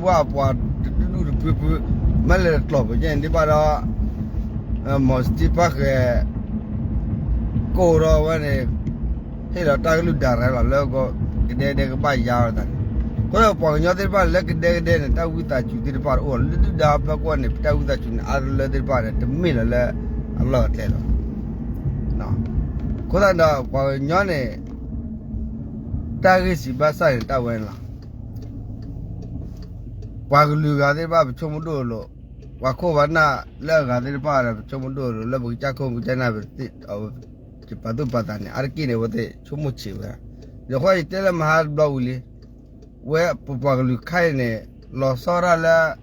ပှၤတဒူၣ်ဒူၣ်တဖုဖု, မ့ၢ်လဲၤတကျိၤပကဲန့ၣ်ဒ်ဘၣ်ဒီး မီၤစတံဖၣ်ဃဲး ကိၢ်ဒီးဝဲန့ၣ် ဟ့ၣ်လီၤတၢ်ကလုၢ်ဒၣ်ရဲလီၤလၢကဒဲကဒဲကဘၣ်ယါဝဲသးန့ၣ်, အဃိဒီးပှၤကညီသ့ၣ်တဖၣ်လၢကဒဲကဒဲန့ၣ် တၢ်ဝံသးစူၤသ့ၣ်တဖၣ်တအိၣ်လၢဒုၣ်ဒါဖၢကွၢ်န့ၣ် ပတၢ်ဝံသးစူၤန့ၣ် အါတလၢသ့ၣ်တဖၣ်န့ၣ် တမ့ၢ်လီၤလၢအလီၢ်အကျဲလီၤ. အဃိသတးဒီးပှၤကညီန့ၣ် တၢ်ဂ့ၢ်စံးဘၣ်ဆၣ်န့ၣ်တၢ်ဝဲန့ၣ်လီၤ. ပှၤကလုာ်ဂၤသ့ၣ်တဖၣ် ပဆိကမိၣ်ဒိၣ်အလိၤ, ပှၤခိၣ်ပှၤနၢ်လၢအဂၤသ့ၣ်တဖၣ်ဒီး ပဆိကမိၣ်ဒိၣ်အလိၤ လၢပကစၢ်ခိၣ်ပကစၢ်နၢ် ပပာ်သူၣ်ပာ်သးန့ၣ် အါတက့ၢ်န့ၣ် အဝဲသ့ၣ်ဆိကမိၣ်ဆံးဝဲဒၣ်. ဒီးဃီယတဲလၢမဟါတဘျီဝံၤလံ, ဝဲပပှၤကလုာ်ခဲအံၤန့ၣ် လီၤဆီဒၣ်တၢ်လၢ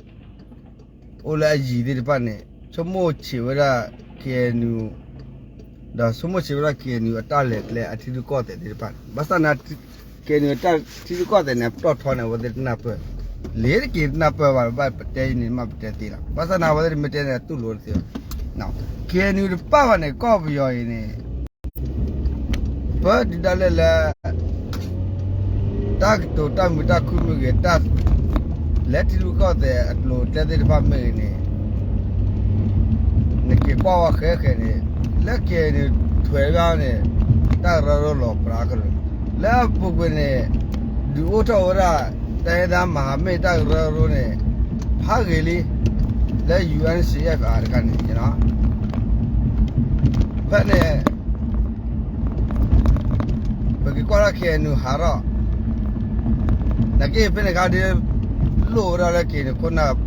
အိၣ်လၢအယံၤသ့ၣ်တဖၣ်န့ၣ် ဆိကမိၣ်ဆံးဝဲဒၣ် KNU ဒီးဆိကမိၣ်ဆံးဝဲဒၣ် KNU အတၢ်လဲၤကျဲအထံရူၢ်ကီၢ်သဲးသ့ၣ်တဖၣ်န့ၣ် ဘၣ်ဆၣ်န့ၣ် KNU အတၢ်ထံရူၢ်ကီၢ်သဲးန့ၣ် အပတီၢ်ထီန့ၣ် အဝဲသ့ၣ်တနၢ်ပၢၢ်, လ့ၤတက့ၤတနၢ်ပၢၢ်ဘၣ် ဘၣ်ပတဲအံၤန့ၣ် မ့ၢ်ပတဲသ့လီၤ. ဘၣ်ဆၣ်န့ၣ် အဝဲသ့ၣ်မ့ၢ်တဲန့ၣ် အတူၢ်လိာ်တသ့ဘၣ်. KNU တပၣ်ဘၣ်န့ၣ် ကီၢ်ပယီၤအံၤန့ၣ် ပၢဒုၣ်ဒါလၢလၢ တၢ်ကတိၤတၢ်မုာ်တၢ်ခုၣ်မ့ၢ်ဂ့ၤ, တၢ်လဲၤထံရူၢ်ကီၢ်သဲးအကျိၤအကျဲသ့ၣ်တဖၣ်မ့ၢ်ဂ့ၤန့ၣ်, နက့ၤကွၢ်ဝဲဃဲဃဲန့ၣ်, လၢ KNU ထွဲဘၣ်န့ၣ် တၢ်ကရၢကရိလီၤပြးကရၢ, လၢအပူၤကွံာ်န့ၣ် ဒုးအိၣ်ထီၣ်ဝဲဒၣ် တၢ်အဲၣ်တၢ်မၤဟးမ့ၢ်တၢ်ကရၢကရိန့ၣ် ဖးဂ့ၤလံ လၢ ယူၣ်အၣ်စံၣ်အၣ်အၣ် တခါန့ၣ် ဖဲန့ၣ် ပက့ၤကွၢ်လၢ KNU ဟးထီၣ်, နာ်က့ဖဲန့ၣ်ခါဒ် လိၣ်ဝဲဒၣ်လၢ KNU ခိၣ်နၢ်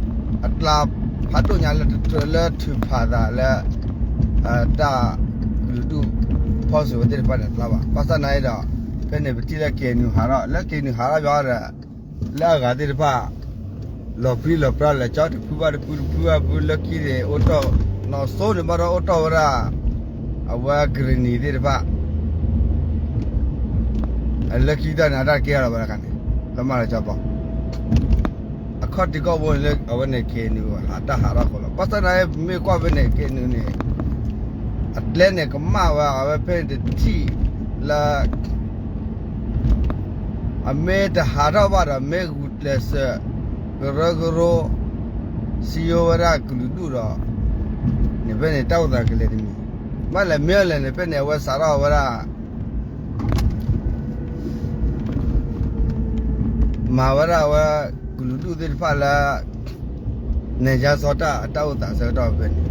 အကျါဖးဒိၣ်ညါလၢ လၢထုးဖးသးလၢ တၢ်ကလုာ်ဒူၣ်ဖီၣ်စုဝဲသ့ၣ်တဖၣ်န့ၣ်အကျါဘၣ်. ဘၣ်ဆၣ်နာ်အံၤဒီး ဖဲန့ၣ်ပထံၣ်လၢ KNU ဟးထီၣ်, လၢ KNU ဟးထီၣ်ယီၤဒီး လၢအဂၤသ့ၣ်တဖၣ် လီၤပြံလီၤပြါလဲၤကၠီတဖုဘၣ်တဖု တဖုဘၣ်တဖု လၢခံန့ၣ် အိၣ်တီၢ် နီၢ်စိန့ၣ်ဘၣ်ဒီးအိၣ်တီၢ်ဝဲဒၣ် အဝဲကရ့ၣ်နံၤသ့ၣ်တဖၣ် လၢခံတၢ်န့ၣ် အတၢ်ကဲထီၣ်လီၤဝဲဒၣ်ခါန့ၣ် လၢမၤလၢကၠီပီ အခီၣ်ထံးခီၣ်ဘိန့ၣ်လၢအဝဲန့ၣ် KNU ဟးတၢ်ဟးထီၣ်ဃီလီၤ. ဘၣ်ဆၣ်သနာ်က့ ပမ့ၢ်ကွၢ်ဖဲန့ၣ် KNU န့ၣ် အကျဲန့ၣ်ကမၣ်ဝဲ အဝဲဖဲန့ၣ်တထံၣ်လၢ အမ့ၢ်တဟးထီၣ်ဘၣ်ဒီး မ့ၢ်ဂုာ်ကျဲးစၢး ကရၢကရိ စံယိဝဲဒၣ်ကလုာ်ဒူၣ်ဒီး န့ၣ်ဖဲန့ၣ် တၢ်အိၣ်သးကလဲၤတမံၤ, ဘၣ်လဲၣ်မ့ၢ်အီၤလဲၣ်န့ၣ် ဖဲန့ၣ် အဝဲစးထီၣ်ဝဲဒၣ် မၤဝဲဒၣ်အဝဲ ကလုာ်ဒူၣ်သ့ၣ်တဖၣ်လၢ နဲၣ်ယါစီၤတၢ်အတၢ်အိၣ်သးဆၢကတီၢ်ဖဲန့ၣ်,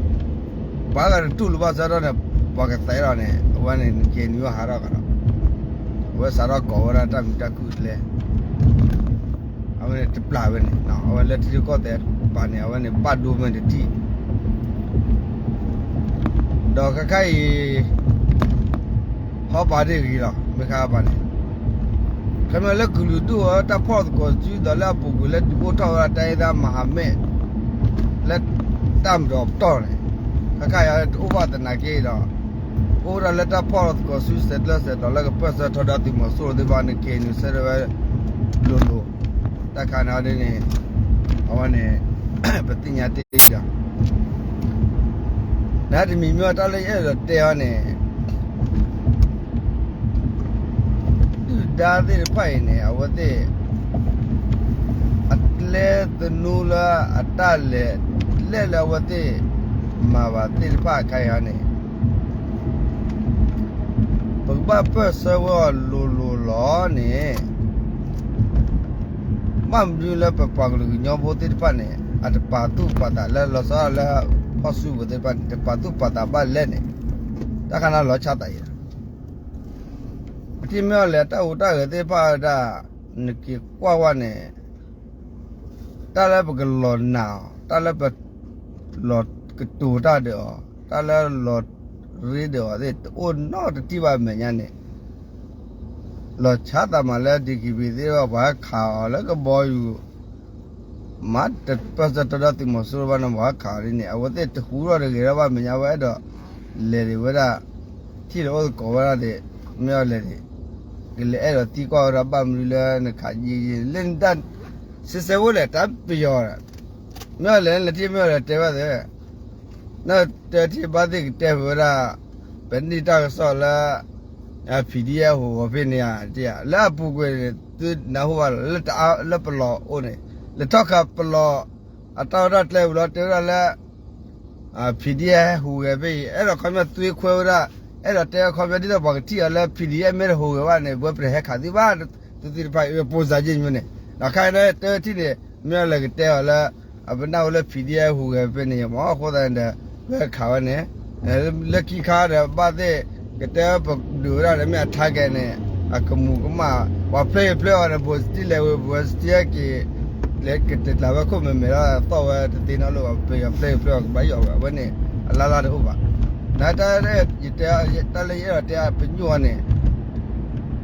ပှၤဂၤတတူၢ်လိာ်ဘၣ်ဆၢကတီၢ်န့ၣ် ပှၤကသဲးထီၣ်န့ၣ် အဝဲန့ၣ် KNU ဟးထီၣ်ကဒီး, အဝဲစးထီၣ်ကိးဝဲဒၣ်တၢ်မုာ်တၢ်ခုၣ်ကျဲ အဝဲန့ၣ်တပျၢ်ဝဲန့ၣ် အဝဲလၢထံရူၢ်ကီၢ်သဲးပာ်န့ၣ် အဝဲန့ၣ်ဘၣ်ဒိမ့ၢ်တထံၣ် ဒီးခဲခါအံၤ ဟီပာ်တ့ၢ်ဂ့ၤလီၤ မ့ၢ်ခါပာ်န့ၣ် ခီမ့ၢ်လၢကလုာ်ဒူၣ်အတၢ်ဖီၣ်သကိးစုဒီးလၢအပူၤကွံာ်လၢဒုးအိၣ်ထီၣ်ဝဲဒၣ်တၢ်အဲၣ်တၢ်မၤဟးမ့ၢ် လၢတၢ်မၤဒီးပတီၢ်န့ၣ် ခဲခါအံၤတအိၣ်ဘၣ်သနာ်က့ဒီး အိၣ်ဝဲဒၣ်လၢတၢ်ဖီၣ်သကိးစုစဲးကျၢစဲးတီၤလၢကပၢၢ်ဆၢထီဒါသုးမီၤစိရိၤသ့ၣ်တဖၣ်န့ၣ် KNU ဆၢထၢၣ်ဝဲလိၤလိၤ တၢ်ခါန့ၣ်ဒ်န့ၣ် အဝဲန့ၣ် ပသ့ၣ်ညါတ့ၢ်လီၤ နတမံၤမ့ၢ်တၢ်လၢယအဲၣ်ဒိးတဲအီၤန့ၣ် ဒုၣ်ဒါသ့ၣ်တဖၣ်အံၤန့ၣ် အဝဲသ့ၣ် အကျဲသနူလၢအတၢ်လဲၤ လဲၢ်လၢအဝဲသ့ၣ်မၤဘၣ်သ့ၣ်တဖၣ်အခါအံၤန့ၣ် ပကဘၣ်ပၢၢ်ဆၢဝဲအီၤလိၤလိၤလီၤန့ၣ် ဘၣ်မနုၤလၢပပှၤကလုာ်ကညီဖိသ့ၣ်တဖၣ်န့ၣ် အတပာ်သူၣ်ပာ်သးလၢလီၤဆီဒၣ်တၢ်လၢဖီၣ်စုကဝဲၤသ့ၣ်တဖၣ်န့ၣ် တပာ်သူၣ်ပာ်သးဘၣ်လဲၣ်န့ၣ် တၢ်ခါန့ၣ်လီၤဆီဒၣ်တၢ်အံၤ ပထံၣ်မ့ၢ်အီၤလဲၣ် တၢ်ဟူးတၢ်ဂဲၤသ့ၣ်တဖၣ်ဝဲဒၣ် နက့ၤကွၢ်ဝဲန့ၣ် တၢ်လၢပကလီၤနာ်အီၤ တၢ်လၢပ လီၤကတိၤတၢ်ဒီးအီၤ တၢ်လၢလီၤရ့ဒီးအီၤသ့ၣ် တအိၣ်နီတထံၣ်ဘၣ်အမဲာ်ညါန့ၣ် လီၤဆီဒၣ်တၢ်မးလၢ DKBA သ့ၣ်တဖၣ် ပှၤဟဲခးအီၤလၢကဘီယူၤ မၤတပၢၢ်ဆၢထီဒါသုးမီၤစိရိၤဘၣ်န့ၣ် ပှၤဟဲခးအီၤဒ်န့ၣ် အဝဲသ့ၣ်တဟူးထီၣ်တဂဲၤထီၣ်ဘၣ်အမဲာ်ညါ ဝဲအဲၣ်ဒိးလဲၤဒံးဝဲဒၣ် ထံၣ်လိာ်အိၣ်သကိးဝဲဒၣ်သ့ၣ် မ့ၢ်အီၤလဲၣ်န့ၣ် ကလဲၤအဲၣ်ဒိးသံကွၢ်ဝဲဒၣ်ဘၣ်မနုၤလၢနခးယံာ်ယံာ် လၢနတၢ် စံးဆၢဖိလဲၣ် တၢ်ပယီၤ မ့ၢ်အီၤလဲၣ် နထံၣ်မ့ၢ်အီၤလဲၣ် တဲဘၣ်သ့ၣ် နတဲထံၣ်ဘၣ်သ့ၣ်ကတဲဖုးဝဲဒၣ် ပန့ၢ်တၢ်ကစီၣ်လၢ PDF ဟူးဂီၤဖဲန့ၣ်ဧါ လၢအပူၤကွံာ်န့ၣ် သုနၢ်ဟူဘၣ်လီၤ လၢတအါလၢပလီၢ်အိၣ်န့ၣ် လဲၤထီၣ်ခးပလီၢ်အတၢ်ရဲၣ်တၢ်ကျဲၤဝံၤလီၤ တဲဝဲဒၣ်လၢ PDF ဟူးဂဲၤဖဲအံၤ အဲၣ်ဒိးခီပညီသွ့ခွဲဝဲဒၣ် အဲၣ်ဒိးတဲခီပညီဒ်သိးပှၤကထံၣ်အီၤလၢ PDF မ့ၢ်တဟူးဂဲၤဘၣ်န့ၣ် ပဝဲပတဟဲခးသုဘၣ် သုသ့ၣ်တဖၣ်အံၤ ပိစၢ်ယ့ၢ်ညိန့ၣ် ဒီးခါအံၤတဲဝဲထံၣ်န့ၣ် မ့ၢ်လၢကတဲအီၤလၢ အပနၢ်အိၣ်လၢ PDF ဟူးဂဲၤဖဲန့ၣ်မ့ၢ် အဃိသတးန့ၣ်ဒီး ပဟဲခးဝဲန့ၣ် လၢခံခါဒီးဘၣ်သ့ၣ် ကတဲပဒုးဝဲဒၣ်ဒီးမ့ၢ်အ target န့ၣ် အကမူးကမၣ် ပှၤဖျၢၣ်အံၤဖျၢၣ်အီၤဒီး ဘိးစတံလဲၤဝဲ ဘိးစတံက့ၤ လဲၤကတ့ကျးဝဲခိၣ်မဲာ်မဲာ်လီၤ သီၣ်ဝဲတသ့နီတလီၢ်ဘၣ် ပယီၤဖျၢၣ်အံၤဖျၢၣ်အီၤကဘၣ်ယီၣ်ဝဲ အဝဲန့ၣ် အလါလါတအိၣ်ဘၣ် နတၢ် ယတဲ တၢ်လၢယအဲၣ်ဒိးတဲပညိၣ်အီၤန့ၣ်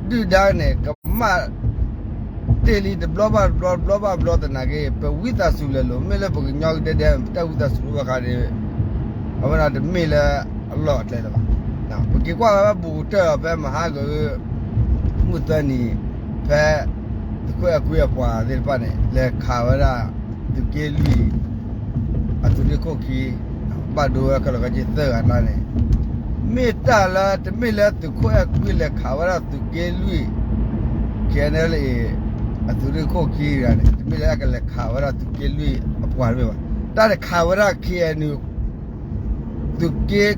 ဒုၣ်ဒါန့ၣ် ကမၣ်တ့ၢ်လံတဘျီဘၣ်တဘျီ တဘျီဘၣ်တဘျီသနာ်က့ ပဝံသးစူၤလဲၤလိာ် မ့ၢ်လၢပကညီကဒဲဒဲ ပတၢ်ဝံသးစူၤအိၣ်ဘၣ်ခါဒီး အဝဲဒၣ်တမ့ၢ်လၢအလီၢ်အကျဲလၢၤဘၣ်. ပက့ၤကွၢ်ဝဲဘူးကတၢၢ်လီၤ ဖဲမဟါက မုၢ်သၢနံၤ ဖဲ သုးခိၣ်အဲၣ်ကွံအပှၤသ့ၣ်တဖၣ်န့ၣ် လဲၤခးဝဲဒၣ် သုးက့လွံၢ် အသုးရ့ၣ်ခိၣ်ခံ ဘၣ်ဒိဝဲခဲလၢာ်ခဲဆ့သၢဂၤတၢ်န့ၣ် မ့ၢ်တၢ်လၢ တမ့ၢ်လၢသုးခိၣ်အဲၣ်ကွံလဲၤခးဝဲဒၣ်သုးက့လွံၢ် KNLA အသုးရ့ၣ်ခိၣ်ခံတဂၤန့ၣ် တမ့ၢ်လၢအကလဲၤခးဝဲဒၣ်သုးက့လွံၢ်အပှၤတမ့ၢ်ဘၣ်. တၢ်တခးဝဲဒၣ် KNU သုးက့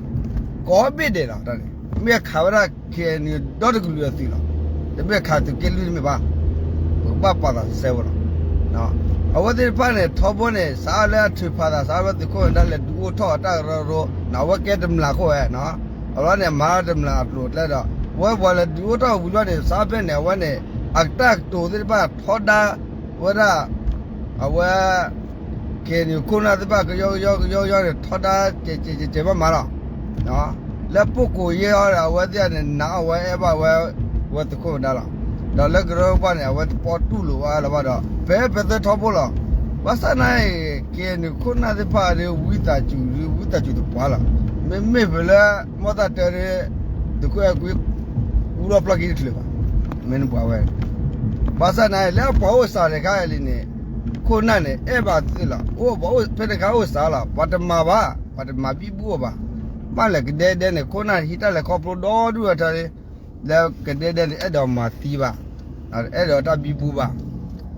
ကိးဘ့ၣ်ဒဲးလီၤ. တၢ်န့ၣ် မ့ၢ်ခးဝဲဒၣ် KNU ဒီတကလုာ်အသုးလီၤ. တမ့ၢ်ခးသုးက့လွံၢ်တမ့ၢ်ဘၣ်. ပကဘၣ်ပာ်သးစဲဝဲလီၤ. အဝဲသ့ၣ်တဖၣ်န့ၣ် ထီဘိန့ၣ် စးလၢအထုးဖးသး စးလၢသုးခိၣ်နၢ်ဒါလဲၤဒုးအိၣ်ထီၣ်အတၢ်ကရၢကရိ အဝဲကဲတမျးခိၣ်ဝဲ အလီၢ်န့ၣ် မၤတမျးအကျိၤအကျဲဒီး ဝဲပှၤလဲၤဒုးအိၣ်ထီၣ်ဝံၤလီၤန့ၣ် စးဖဲန့ၣ် အဝဲန့ၣ် အတၢ်ကတိၤသ့ၣ်တဖၣ်ထီဒါဝဲဒၣ် အဝဲ KNU ခိၣ်နၢ်သ့ၣ်တဖၣ်ကယီကယီကယီကယီန့ၣ် ထီဒါကဲးကဲးကဲးကဲးဘၣ်မးလီၤ. လၢပကိးယဲၢ်အီၤဒီး အဝဲသ့ၣ်န့ၣ် နာ်အီၣ်ဝဲအဲၣ်ဘၣ်ဝဲ ဝဲသုးခိၣ်နၢ်ဒါလီၤ. ဒီးလၢကရၢကရိန့ၣ် အဝဲတပီတူၢ်လိာ်ဘၣ်လၢၤဘၣ်ဒီး ပဟဲပသၢထီဘိလီၤ. ဘၣ်ဆၣ်နာ်အံၤ KNU ခိၣ်နၢ်သ့ၣ်တဖၣ်ဒီး ဝံသးစူၤ ဝံသးစူၤသပှၢ်လီၤ. မ့မ့ၢ်ပလၢ မီၢ်သၣ်တၢ်ဒီး သုးခိၣ်အဲၣ်ကွံ ကူထီၣ်ဖျီၣ်ခံတချုးဘၣ်. မ့ၢ်နပှၤဝဲ ဘၣ်ဆၣ်နာ်အံၤ လၢအပှၤအိၣ်စးတခါအံၤလံန့ၣ် ခိၣ်နၢ်န့ၣ် အဲၣ်ဘၣ်သ့လီၤ. အိၣ်ပှၤအိၣ်ဖဲတခါအိၣ်စးလီၤ. ပှၤတမၤဘၣ်, ပှၤတမၤဘံဘူအီၤဘၣ်. ဘၣ်လဲၤကဒဲဒဲန့ၣ် ခိၣ်နၢ်ဟံးတၢ်လဲၤခီဖျိဒီဒူၣ်အထီလံ. လၢကဒဲဒဲန့ၣ် အဲၣ်ဒိးမၤသံဘၣ်, အဲၣ်ဒိးတၢ်ဘံဘူဘၣ်.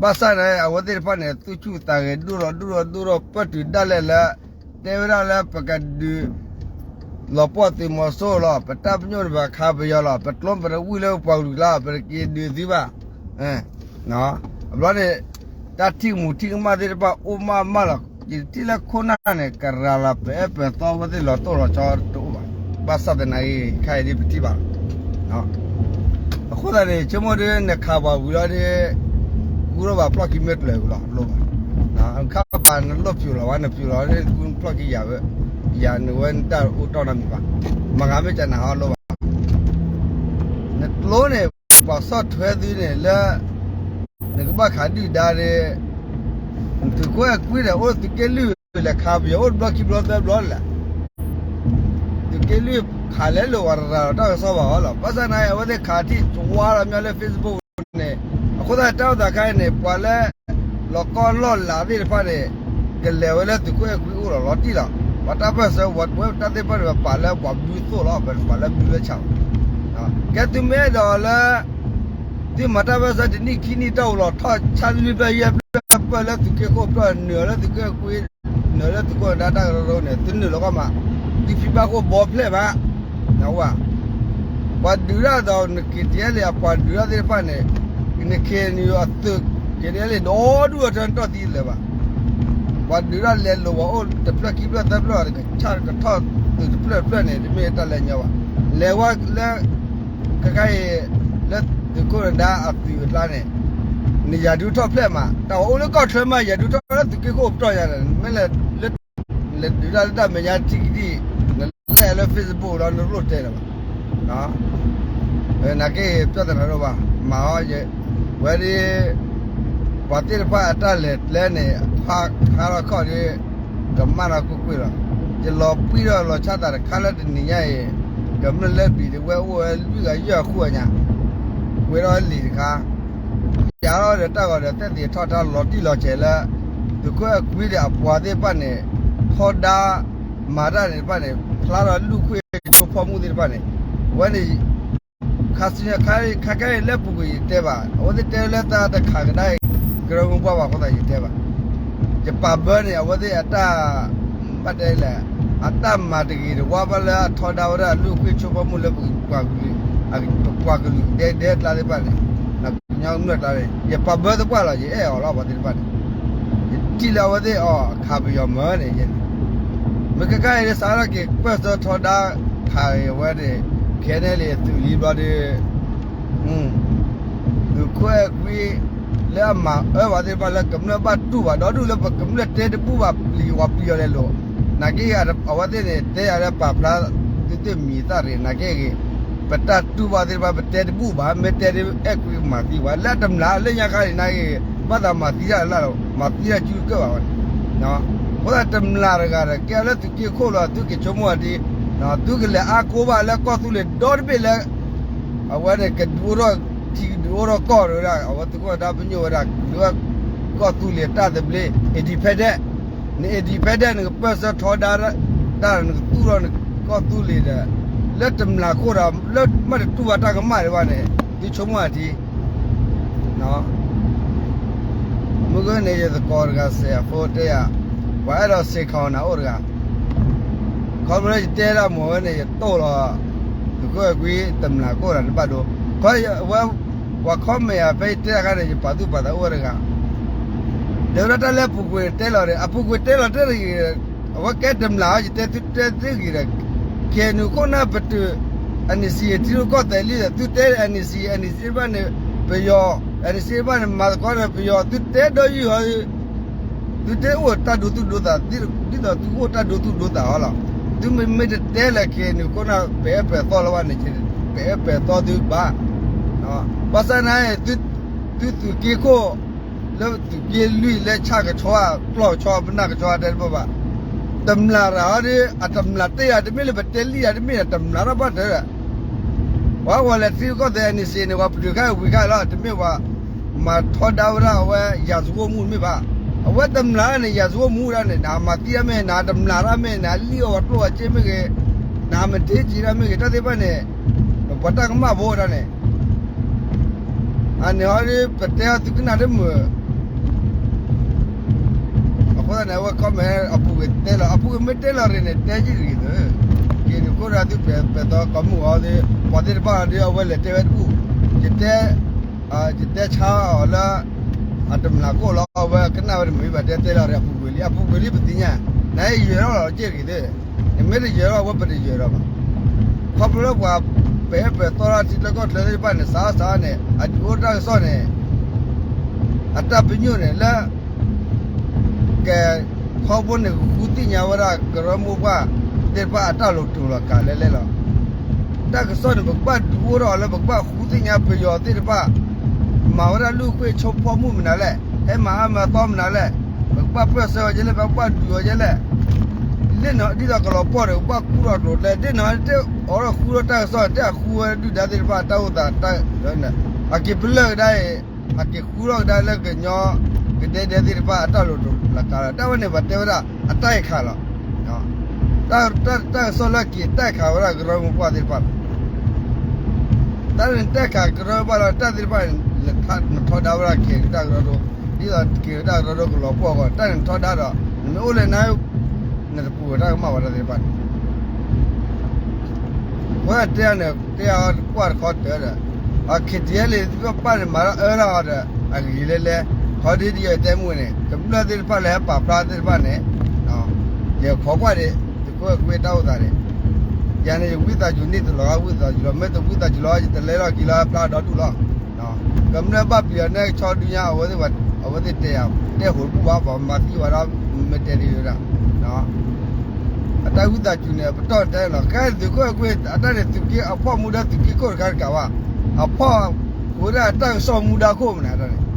ဘၣ်ဆၣ်န့ၣ် အဝဲသ့ၣ်တဖၣ်န့ၣ် သူၣ်ဆူၣ်သးဂဲၤဒိၣ်ထီၣ်ဒိၣ်ထီၣ်ဒိၣ်ထီၣ် ပၢၢ်တုၤဒၣ်လဲာ်လၢ တဲဝဲဒၣ်လၢပကဒုး လီၤပှီၢ်သုးမီၤစိရိၤလီၤ. ပတၢ်ပညိၣ်န့ၣ် ပခးပယီၤလီၤ. ပတကျိပတဝံၣ်လၢပပှၤကလုာ်ကျါလီၤ. ပတက့ၤဒုးသုဘၣ်. အဘျီန့ၣ် တၢ်ထံၣ်မူထံၣ်ကမၣ်သ့ၣ်တဖၣ်အိၣ်မးမးလီၤ. ယထံၣ်လၢခိၣ်နၢ်န့ၣ် ကရၤလီၤပအဲၣ်ပသီဝဲသ့ၣ်လီၤတိၢ်လီၤဆီတအိၣ်ဘၣ်. ဘၣ်ဆၣ်သနာ်က့ ခဲအံၤဒ်ပထံၣ်ဘၣ်လီၤ. အဃိသတးန့ၣ် ဆိကမိၣ်ဒ်နခးပှၤဝံၤလီၤဒီး ကူထီၣ်ဘၣ်ဖျီၣ်ခံမ့ၢ်ကျၢၤဝံၤလီၤ လိၣ်ဘၣ်. ခါပာ်နလိၣ်ဖျိးလီၤဝဲ နဖျိးလီၤဒီး ကူဖျီၣ်ခံယၤဝဲ ယၤနဝဲနတၢ်အိၣ်တီၢ်နီတမံၤဘၣ်. မၤဂၤမ့ၢ်ကနၤဟီလိၣ်ဘၣ်. နကျိန့ၣ် ပှၤဆီၣ်ထွဲသုန့ၣ်လၢ နကဘၣ်ခးဒုၣ်ဒါဒီး သုးခိၣ်အဲၣ်ကွံဒီး အိၣ်သုးက့လွံၢ်လဲၤခးပယီၤအိၣ်တဘျီခံဘျီသၢဘျီလၢ် သုးက့လွံၢ်ခးလဲၤလိာ်ဝဲရၤလီၤတၢ်ကစီၣ်ဘၣ်အီၤလီၤ. ဘၣ်ဆၣ်နာ်အံၤ အဝဲသ့ၣ်ခးထံၣ်ဝါလီၤမ့ၢ်လၢ Facebook န့ၣ် အဃိသတးတၢ်အိၣ်သးခါအံၤန့ၣ် ပှၤလၢ လီၤကီလီၢ်လးသ့ၣ်တဖၣ်န့ၣ် ကလဲၤဝဲလၢသုးခိၣ်အဲၣ်ကွံအိၣ်လီၤလီၤတံၢ်လီၤ. ပှၤတၢ်ပၢၢ်ဆၢ ဝဲတၢ်သ့ၣ်တဖၣ်န့ၣ် ပပာ်လၢပှၤဘုသိၣ်လီၤ ပပာ်လၢဘုဝဲဆၣ်လီၤ. ကဲသုမ့ၢ်အဲၣ်ဒိးလၢ သုမၤတၢ်ပၢၢ်ဆၢတနံၣ်ခံနံၣ်တီၢ်ပူၤလီၤ ထီၣ်ဆၣ်လွံၢ်ဖျၢၣ်ယဲၢ်ဖျၢၣ်ပၢၢ်လၢသုးက့ခိၣ်ပၢၢ်နုာ်လၢသုးက့ကွံ နုာ်လၢသုးခိၣ်နၢ်ဒါတၢ်ကရၢကရိန့ၣ် သုနုာ်လီၤကီၢ်မး သုဖံဘၣ်ဃိဘီဖျဲၣ်မး နဝဲ ပှၤဒုးတၢ်ဒီးန KTLA အပှၤဒုးတၢ်သ့ၣ်တဖၣ်န့ၣ် န KNU အသုး KTLA ဒီဒူၣ်အထၢနတီၢ်သံလၢၤဘၣ်. ပှၤဒုးတၢ်လဲၤလိာ်ပှၤအိၣ်တဖျၢၣ်ခံဖျၢၣ်သၢဖျၢၣ် ကဆၣ်ကထီၣ်သုးတဖျၢၣ်တဖျၢၣ်န့ၣ် တမ့ၢ်တၢ်လၢညီဘၣ်. လဲၤဝဲလၢ ခဲခါအံၤ လၢသုးခိၣ်နၢ်ဒါအသုးအကျါန့ၣ် နယၤဒုးထီၣ်ဖျဲၣ်မး တၢ်ဝဲအိၣ်လၢကီၢ်ချၢမး ယၤဒုးထီၣ်လၢသုးက့ခိၣ်ပတီၢ်ယၤန့ၣ် မ့ၢ်လဲၤ လဲၤဒုးတၢ်လၢတၢ်မဲာ်ညါထံကတံၢ် နလဲၤလၢ Facebook လီၤ နလိၣ်တဲလၢၤဘၣ်. နာ်က့ ပျီၢ်သနာ်ဒိၣ်ဘၣ် မၤအီၤ ဝဲဒၣ် ပှၤသ့ၣ်တဖၣ်အတၢ်လဲၤကျဲန့ၣ် ဖးခါထီၣ်ခီၣ်ဒီး ကမၣ်ထီၣ်ကွ့ၢ်ကွ့ၢ်လီၤ. ယလီၤပှံၢ်ထီၣ်လီၤဆီသးတခါလၢတနံၤညါအံၤ ကမျၢၢ်လၢပျံၤတဝဲအိၣ်ဝဲလွံၢ်ဂၤယဲၢ်ဃုအညါ ကွဲးထီၣ်လံာ်တခါ ယၤထီၣ်ဒီးတၢ်ဂီၤဒီး သဲၣ်သ့းထီၣ်တၢ်လီၤတံၢ်လီၤဆဲးလၢ သုးခိၣ်အဲၣ်ကွံဒီးအပှၤသ့ၣ်တဖၣ်န့ၣ် ထီဒါ မၤတၢ်န့ၣ်တဖၣ်န့ၣ် ဖျါထီၣ်လူၢ်ခိၣ်ကၠိဖီမုၢ်သ့ၣ်တဖၣ်န့ၣ် ဝဲန့ၣ် ခါဆူညါခါ ခါခဲအံၤလၢပူၤကွံာ်ယတဲဘၣ် အဝဲသ့ၣ်တဲလၢတၢ်တခးကဒါအံၤ ကရၢမိၢ်ပှၢ်ဘၣ်အဃိသတးယတဲဘၣ်. ပာ်ဘၢန့ၣ် အဝဲသ့ၣ်အတၢ် ဘၣ်တဲလဲၣ်, အတၢ်မၤတဂ့ၤတဝါဘၣ်လၢအထီဒါဝဲဒၣ်လူ့အခွင့်အရေးချိုးဖောက်မှုလၢ ပှၤကလုာ်ဒဲဒဲအကျါသ့ၣ်တဖၣ်န့ၣ်, ကညီကမျၢၢ်ကျါန့ၣ် ယပာ်ဘၢသပှၢ်လီၤ, ယအဲၣ်အီၤလီၤ ပှၤသ့ၣ်တဖၣ်န့ၣ်, ယထံၣ်လၢအဝဲသ့ၣ်အီၤအခးပယီၤမၢန့ၣ်, မ့ၢ်ခဲခါအံၤ စးထီၣ်က့ၤပၢၢ်ဆၢထီဒါခးအဝဲန့ၣ်, ခဲန့ၣ်လံ သုးလံဘျီဒီး သုးခိၣ်အဲၣ်ကွံ လၢအမၤအၢပှၤသ့ၣ်တဖၣ်လၢကမျၢၢ်ဘၣ်တူၢ်ဘၣ် ဒီဒူၣ်လၢပကမျၢၢ်တဲတဘူၣ်ဘၣ် ပျံၤဝဲပျံၤအီၤလဲၤလိာ်, နာ်က့ဂ့ၤ အဝဲသ့ၣ်န့ၣ် တဲယၤလၢပာ်ဖျါသုသ့ၣ်မံၤသၣ်ရ့ၣ် နာ်က့ဂ့ၤ, ပတၢ်တူၢ်ဘၣ်သ့ၣ်တဖၣ် ပတဲတဘူၣ်ဘၣ် မ့ၢ်တဲဒ်အဲၣ်ကွံကမၤသံဝဲ လၢအတမျၢ်လၢညါခါန့ၣ် နာ်က့ဂ့ၤ ဘၣ်သးမၤသံတၢ်လၢ်လီၤ မၤသံတၢ်စုကၢၢ်ဘၣ်ဝဲန့ၣ်, အဃိသတးတမျၢ်တဂၤဒီး ကဲလၢသုးက့ခိၣ်လီၤ သုက့ၤဆိကမိၣ်အီၤဒ် သုကလဲၤအါကိးဘၣ်လၢကီၢ်သူလ့ၤဒီတဘ့ၣ်လၢ အဝဲန့ၣ် ကဒုးအိၣ်ထီၣ်ထံ ကဒုးအိၣ်ထီၣ်ကီၢ်ဝဲဒၣ် အဝဲသုးခိၣ်ဒါပညိၣ်ဝဲဒၣ် ကဒုးအိၣ်ကီၢ်သူလ့ၤတၢ်သဘျ့ independent, န independent နကပၢၢ်ဆၢထီဒါတၢ် နကသူၣ်ထီၣ်နကီၢ်သူလ့ၤဒီး လၢတမျၢ်ခိၣ်ဒီး လၢမ့ၢ်တတူၢ်ဘၣ်တၢ်ကမၣ်ဒံးဘၣ်န့ၣ် သုဆိကမိၣ်အထံ မုၢ်ဂ့ၤန့ၣ် ယသကိးတဂၤစဲးအဖိတဲယၤ, ပှၤအဲၣ်ဒိးစ့းခီၣ်နၤအိၣ်တဂၤ, ခီဖျိယတဲဒၣ်မ့ၢ်ဝဲန့ၣ် ယတိၢ်လီၤ သုးခိၣ်အဲၣ်ကွံတမျၢ်ခိၣ်ဒီးတဘၣ်ဒိ, ဝဲ ပှၤ comment ယၤဖဲယတဲတခါန့ၣ် ယပာ်သူၣ်ပာ်သးအိၣ်ဝဲတဂၤ, လဲၤဝဲဒၣ်တၢ်လၢအပူၤကွံာ်တဲလီၤဒီး အပူၤကွံာ်တဲလီၤတဲတဂ့ၤ, အဝဲကဲတမျၢ်အီၤ ယတဲသုတဲသ့ဂ့ၤဒီး KNU ခိၣ်နၢ်ပတုာ် NCA ထံရူၢ်ကီၢ်သဲးလံဒီး သုတဲ NCA NCA ဘၣ်န့ၣ် ပယီၤ NCA ဘၣ်န့ၣ် မၤသကိးဒီးပယီၤ သုတဲဒီးယုၢ်ဟီ သုတဲအိၣ်တၢ်ဒိသူၣ်ဒိသး ဒ်သိးသုအိၣ်တၢ်ဒိသူၣ်ဒိသးဟီလီၤ. သုမ့မ့ၢ်တတဲလၢ KNU ခိၣ်နၢ် ပအဲၣ်ပၢၢ်သီလၢၤဘၣ်န့ၣ် ပအဲၣ်ပၢၢ်သီသုဘၣ်. ဘၣ်ဆၣ်န့ၣ် သုသုးက့ခိၣ် လၢသုးက့လွံၢ်လၢဆၣ်ကဆီ ပျီၢ်ကဆီ ပနၢ်ကဆီတဲတဘၣ်ဘၣ်. တမျၢ်ရၤဟီဒီး အတမျၢ်တဲယၤတမ့ၢ်လၢပတဲလံယၤတမ့ၢ်ဒီး တမျၢ်ထီၣ်ဘၣ်တၢ်ဒီး ပှၤဝဲလဲၤထံရူၢ်ကီၢ်သဲး NCA န့ၣ် ပှၤပတုာ်ခါဝံၤခါလီၤ တမ့ၢ်ပှၤ မၤထီဒါဝဲဒၣ်အဝဲ ရာဇဝတ်မှု တမ့ၢ်ဘၣ်. အဝဲတမျၢ်န့ၣ် ရာဇဝတ်မှု ဒၣ်န့ၣ် နမၤသံတၢ်မ့ၢ် နတမျၢ်တၢ်မ့ၢ် နလံၣ်အီၣ်ပှၤကျိၣ်ပှၤစ့မ့ၢ်ဂ့ၤ, နမဒ့က့ၤတၢ်မ့ၢ်ဂ့ၤ တၢ်သ့ၣ်တဖၣ်န့ၣ် ပှၤတၢ်ကမၣ်ဖိဒၣ်န့ၣ် အန့ၣ်ဟီဒီး ပတဲအီၤသုကနၣ်တမုာ် အဃိသတးန့ၣ် အဝဲ comment အပူၤကွံာ်တဲလီၤ အပူၤကွံာ်မ့ၢ်တဲလီၤရ့ၣ်န့ၣ် တဲကံၣ်တဂ့ၤသၢ က့ၤနုာ်ခိၣ်ဒီးသုပဲာ်ပဲာ်သီကိးမုၢ်အီၤသ့ၣ် ပှၤသ့ၣ်တဖၣ်ဒီးအဝဲလဲၤတဲဝဲတဘူၣ် ယတဲ ယတဲဆါအီၤလၢ အတမျၢ်ခိၣ်လီၤ အဝဲကနၣ်ဝဲတမုာ်ဘၣ် တဲတဲလီၤရ့ၣ်အပူၤကွံာ်လံ အပူၤကွံာ်လံပသ့ၣ်ညါ နယဲၢ်ထီၣ်လီၤက့ၢ်တဂ့ၤသၢ နမ့ၢ်တယဲၢ်ထီၣ်ဝဲပတယဲၢ်ထီၣ်ဘၣ်. ခီဖျိလၢပှၤပဲာ်ပဲာ်သီထီၣ်ထံချၢကီၢ်ချၢသ့ၣ်တဖၣ်န့ၣ် စးစးန့ၣ် အဒုးအိၣ်တၢ်ကစီၣ်န့ၣ် အတၢ်ပညိၣ်န့ၣ်လၢ ကဲ ထီဘိန့ၣ် ဃုသ့ၣ်ညါဝဲဒၣ်ကရၢမိၢ်ပှၢ်သ့ၣ်တဖၣ်အတၢ်လိၤတူာ်လီၤကာ်လဲၣ်လဲၣ်လီၤ. တၢ်ကစီၣ်န့ၣ် ပကဘၣ်ဒုးအိၣ်ထီၣ်လၢပကဘၣ်ဃုသ့ၣ်ညါပယီၤသ့ၣ်တဖၣ် မၤဝဲဒၣ်လူ့အခွင့်အရေးချိုးဖောက်မှုမနုၤလဲၣ် ဟဲမၤအါမၤသီမနုၤလဲၣ် ပကဘၣ်ပၢၢ်ဆၢဝဲကဲလဲၣ် ပကဘၣ်ဒုးဝဲကဲလဲၣ် လၢနီၤဒ်သိးကလီၤပှီၢ်ဒီး ပဘၣ်ကူၣ်ထီၣ်ကျိၤကျဲ ဒ်နီၤတအိးထီၣ်ဃုထီၣ်တၢ်ကစီၣ် တၢ်ဃုဝဲဒုၣ်ဒါသ့ၣ်တဖၣ်တၢ်အိၣ်သးတၢ် အက့ၤပလၢၢ်ကဒါအံၤ အက့ၤဃုထီၣ်ကဒါလၢကညီ ကဒဲဒဲသ့ၣ်တဖၣ်အတၢ်လိၤတူာ်လီၤကာ်လီၤ တၢ်ဝဲန့ၣ် ပှၤတဲဝဲဒၣ်အတၢ်အံၤခးလီၤ တၢ်ကစီၣ်လၢက့ၤတၢ်အံၤခးဝဲဒၣ်ကရၢမိၢ်ပှၢ်သ့ၣ်တဖၣ်လီၤ တၢ်န့ၣ်တၢ်ခးကရၢဘၣ်လီၤ တၢ်သ့ၣ်တဖၣ်န့ၣ် နထီဒါဝဲဒၣ်က့ၤတၢ်ကရၢဒိ ဒ်သိးက့ၤတၢ်ကရၢဒိကလီၤပှီၢ်အဂီၢ် တၢ်န့ၣ်ထီဒါဒီး နမ့ၢ်အိၣ်လၢန နတပူၤတၢ်ကမၣ်ဝဲဒၣ်သ့ၣ်တဖၣ်န့ၣ် အဝဲတဲန့ၣ် တဲအီၤကွၢ်တခီတၢၤဒီး အ KTLA သ့ၣ်တဖၣ်န့ၣ် မၤတၢ်အၢတၢ်အီၤဒီး အဂ့ၤလဲၣ်လဲၣ် ဟီဒ်ဒ်ယတဲမူန့ၣ် ကမျၢၢ်သ့ၣ်တဖၣ်လၢဟဲပာ်ဖျါသ့ၣ်တဖၣ်န့ၣ် ယခိးကွၢ်ဒံး သုးခိၣ်အဲၣ်ကွံတၢ်အိၣ်သးန့ၣ် ယၤန့ၣ် ယဝံသးစူၤန့ၢ်တလီၤ ဝံသးစူၤလီၤ မ့ၢ်တဝံသးစူၤလီၤ ယတလဲလီၤက့ၤလီၤဖျါဒီဒူၣ်လီၤ ကမျၢၢ်ဘၣ်ပျံၤအီၤန့ၣ် ကဆီဒုညါ အဝဲသ့ၣ်တဲယၤ တဲဟိးတဘူၣ်ဘၣ် ပှၤမၤသံဝဲဒီး မ့ၢ်တဲဒ်ဝဲဒၣ် အတၢ်ဝံသးစူၤန့ၣ် ပတီၢ်တဲလီၤ ခဲသုးခိၣ်အဲၣ်ကွံ အတၢ်န့ၣ် သုးက့အဖီၣ်မူဒါသုးက့ခိၣ်တခါတကးဘၣ် အဖီၣ်ဃုာ်ဒၣ်တၢ်ကစီၣ်မူဒါခိၣ်မနုၤန့ၣ်